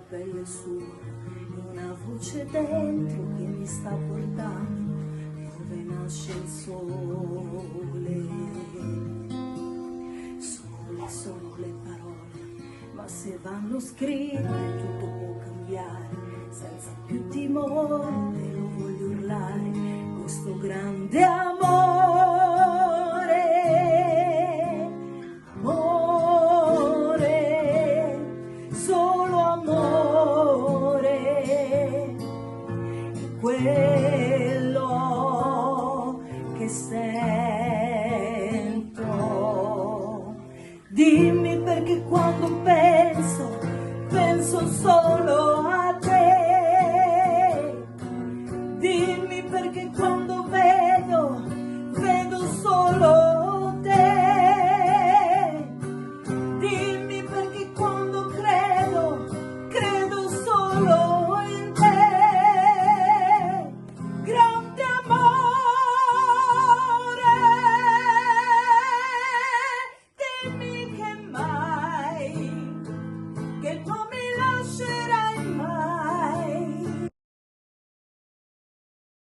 pelle sua, e una voce dentro che mi sta portando dove nasce il sole. Sole sono le parole, ma se vanno scritte tutto può cambiare, senza più timore te lo voglio urlare, questo grande amore, amore, solo amore, è quello che sento. Dimmi perché quando penso.